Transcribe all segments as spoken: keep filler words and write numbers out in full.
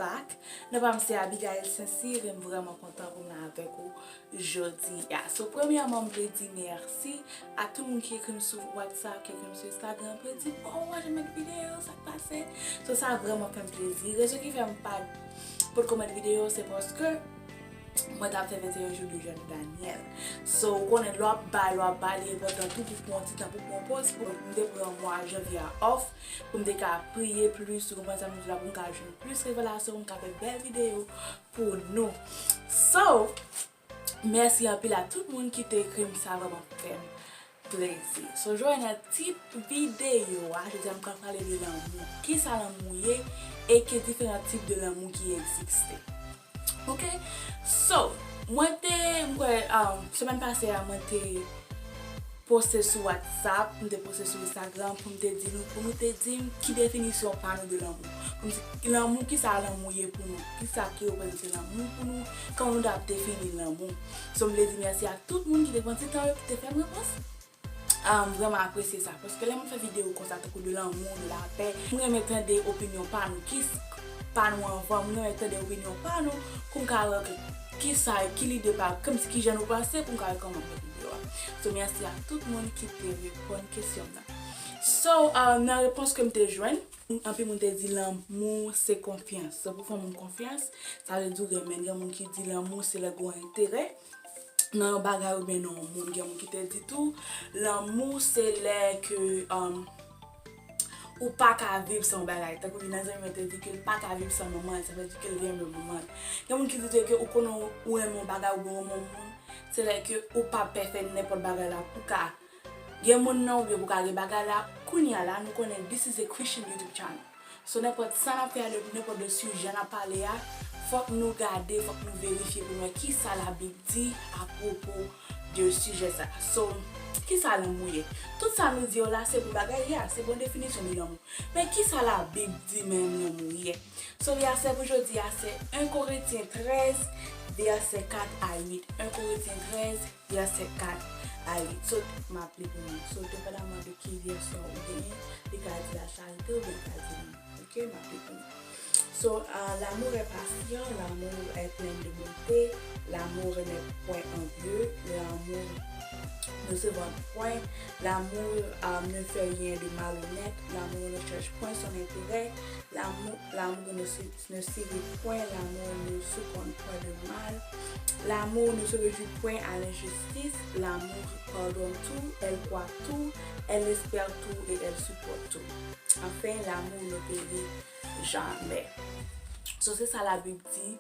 Back. Non pa m se Abigail Saint-Cyr, e m vrèman kontan pou m la avèk ou jodi a. So, premyèman, m vle di mèsi a tout moun ki ekri m sou WhatsApp, ki ekri m sou Instagram, pou yo di, "Oh, w pa janm met videyo, sa k pase?" So, sa vrèman fè m plezi. Rezon ki fè m pa potko met videyo, se paske mwen t ap fè venteyen jou de jèn Daniel. So, ou konnen lè w ap bay, lè w ap bay, li enpòtan tou pou pran yon ti tan, pou pran yon poz, pou m te pran mwa janvye a off, pou m te ka priye plis, ou konprann sa m di la, pou m ka jwenn plis revelasyon, pou m ka fè bèl videyo pou nou. So, mèsi anpil a tout moun ki te ekri m, sa vrèman fè m plezi. So, jodi a nan tip videyo a, jodi a m pral pale de lanmou. Kisa lanmou ye e ki diferan tip de lanmou ki egziste. Ok? So, mwen te, m kwè, um, semèn pase a, mwen te poste sou WhatsApp, m te poste sou Instagram pou m te di nou, pou nou te di m ki definisyon pa nou de lanmou. Pou m di, lanmou, kisa lanmou ye pou nou? Kisa ki reprezante lanmou pou nou? Kòman nou t ap defini lanmou? So, m vle di mèsi a tout moun ki te pran ti tan yo pou te fè m repons. Ah, m vrèman apresye sa, paske lè moun fè videyo konsa, tankou de lanmou, de lapè, m renmen tande opinyon pa nou, ki s-, pa nou anvan, m renmen tande opinyon pa nou, pou m ka wè ke kisa, ki lide pa, kòmsi ki jan nou panse, pou m ka wè kòman m fè videyo a. So, mèsi a tout moun ki te reponn kesyon m nan. So, ah, nan repons ke m te jwenn, anpil moun te di lanmou se konfyans. So, pou fè yon moun konfyans, sa vle di w renmen. Gen moun ki di lanmou se lè gen yon enterè nan yon bagay oubyen nan yon moun. Gen moun ki te di tou, lanmou se lè ke, um, ou pa ka viv san yon bagay. Tankou youn nan zanmi mwen te di ke l pa ka viv san manman l, sa vle di ke l renmen manman l. Gen moun ki di tou ke ou konnen ou renmen yon bagay oubyen ou renmen yon moun, se lè ke ou p ap pè fè nenpòt bagay la pou ka gen moun nan oubyen pou ka gen bagay la. Kounye a la, nou konnen this is a Christian YouTube channel. So, nenpòt sa n ap fè a, de, nenpòt de sijè n ap pale a, fòk nou gade, fòk nou verifye pou nou wè kisa Labib di apwopo de sijè sa. So, kisa lanmou ye? Tout sa nou di yo la, se pou bagay ye a, se pou definisyon de lanmou. Men kisa Labib di menm lanmou ye? So, vèsè pou jodi a, se en Korentyen trèz, vèsè kat a uit. En Korentyen trèz, vèsè kat a uit. So, m ap li pou nou. So, depandaman de ki vèsyon ou genyen, li ka di la charité oubyen li ka di lanmou. Ok, m ap li pou nou. So, ah, l'amour est patient, l'amour est plein de bonté, l'amour n'est point envieux, l'amour ne se vante point, l'amour, ah, ne fait rien de malhonnête, l'amour ne cherche point son intérêt, l'amour, l'amour ne se, ne s'irrite point, l'amour ne se compte point de mal, l'amour ne se réjouit point à l'injustice, l'amour pardonne tout, elle croit tout, elle espère tout et elle supporte tout. Enfin, l'amour ne périt jamais. So, se sa Labib di,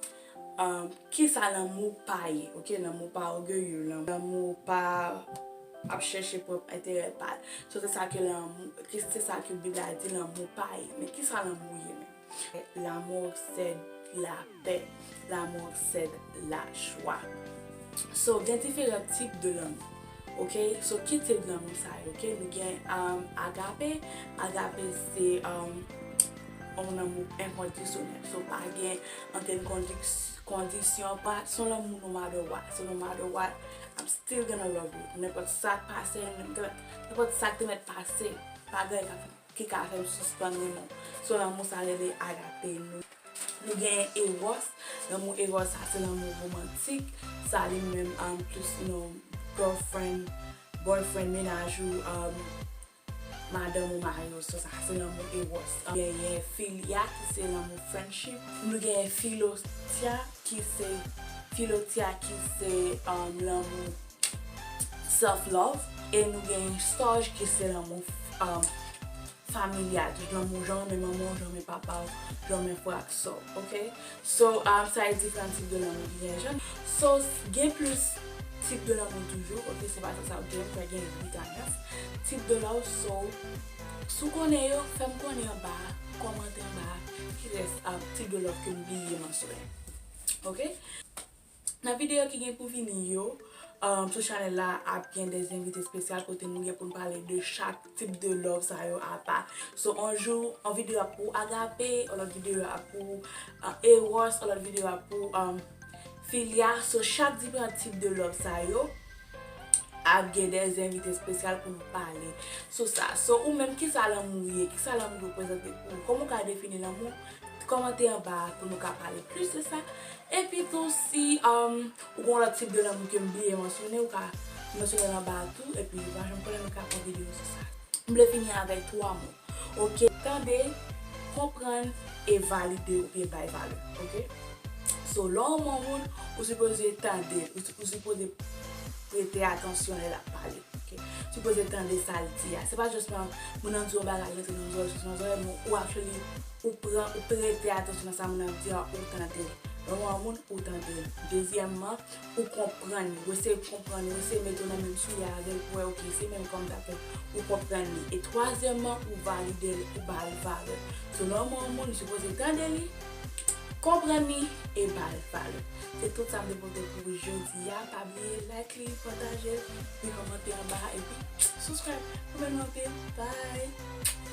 um, kisa lanmou pa ye, ok? Lanmou pa ògeye, lan-, lanmou pa ap chèche pwòp enterè pa l. So, se sa ke lanmou, ke se sa ke Bib la di lanmou pa ye. Men kisa lanmou ye menm? L'amour c'est la paix. L'amour c'est la joie. So, gen diferan tip de lanmou. Ok? So, ki tip lanmou sa yo? Ok? Nou gen, um, agape. Agape se, um, yon lanmou enkondisyonèl. So, pa gen ankenn kondi-, kondisyon, pa, se yon lanmou no matter what. So, no matter what, I'm still gonna love you. Nenpòt sa k pase, nenpòt sa k te mèt pase, pa gen anyen k ap ki ka fè m sispann renmen w. So, lanmou sa rele agape. Nou, nou gen eros. Lanmou eros sa, se lanmou womantik. Sa li menm, um, plis, you know, girlfriend, boyfriend, mennaj ou, um, madanm ou mari w. So, sa, se lanmou eros. Um, genyen filia, ki se lanmou friendship. Nou genyen filotia, ki se, filotia, ki se, um, lanmou self love, e nou gen storge ki se lanmou, um, familyal, lanmou jan w renmen manman w, jan w renmen papa w, jan w renmen frè ak sè w, ok? So, um, sa e diferan tip de lanmou ki gen jèn. So, gen plis tip de lanmou toujou, ok? Se pa sa, sa gen, kwè gen uit a nèf tip de love. So, si w konnen yo, fè m konnen anba a, kòmante anba a, ki rès, um, tip de love ke m bliye mansyone, ok? Nan videyo ki gen pou vini yo, um, sou chanèl la ap gen de envite espesyal kote nou gen pou n pale de chak tip de love sa yo apa. So, yon jou, yon videyo ap pou agape, yon lòt videyo ap pou, uh, eros, yon lòt videyo ap pou, um, filia. So, chak diferan tip de love sa yo ap gen de envite espesyal pou nou pale sou sa. So, ou menm, kisa lanmou ye? Kisa lanmou reprezante pou ou? Kòman w ka defini lanmou? kòmante anba pou nou ka pale plis de sa. Epi tou, si um, ou gen yon lòt tip de lanmou ke m bliye mansyone, ou ka mansyone l anba tou. Epi pa janm konnen nou ka fè yon videyo sou sa. M vle fini avèk twa mo. Ok, tande, konprann e valide oubyen bay valè. Ok? So, lè w renmen yon moun, ou sipoze tande, ou, ou sipoze prete atansyon lè l ap pale. Ok? Ou sipoze tande sa l di a. Se pa just moun nan di yon bagay, rantre nan zòrèy, soti nan zòrèy, men ou actually, ou pran, ou prete atansyon nan sa moun nan ap di a, ou tande. Lè w renmen yon moun, ou tande. Dezyèmman, ou konprann li, ou eseye konprann li, ou eseye mete w nan menm soulye avè l pou wè, ok, se menm kòman m t ap fè ou konprann li. E twazyèmman, ou valide l, ou ba l valè. So, lè w renmen yon moun, ou sipoze tande li, konprann li e ba l valè. Se tout sa m te pote pou jodi a. Pa bliye like li, pataje l, epi kòmante anba, epi subscribe. Pou mwen, bye!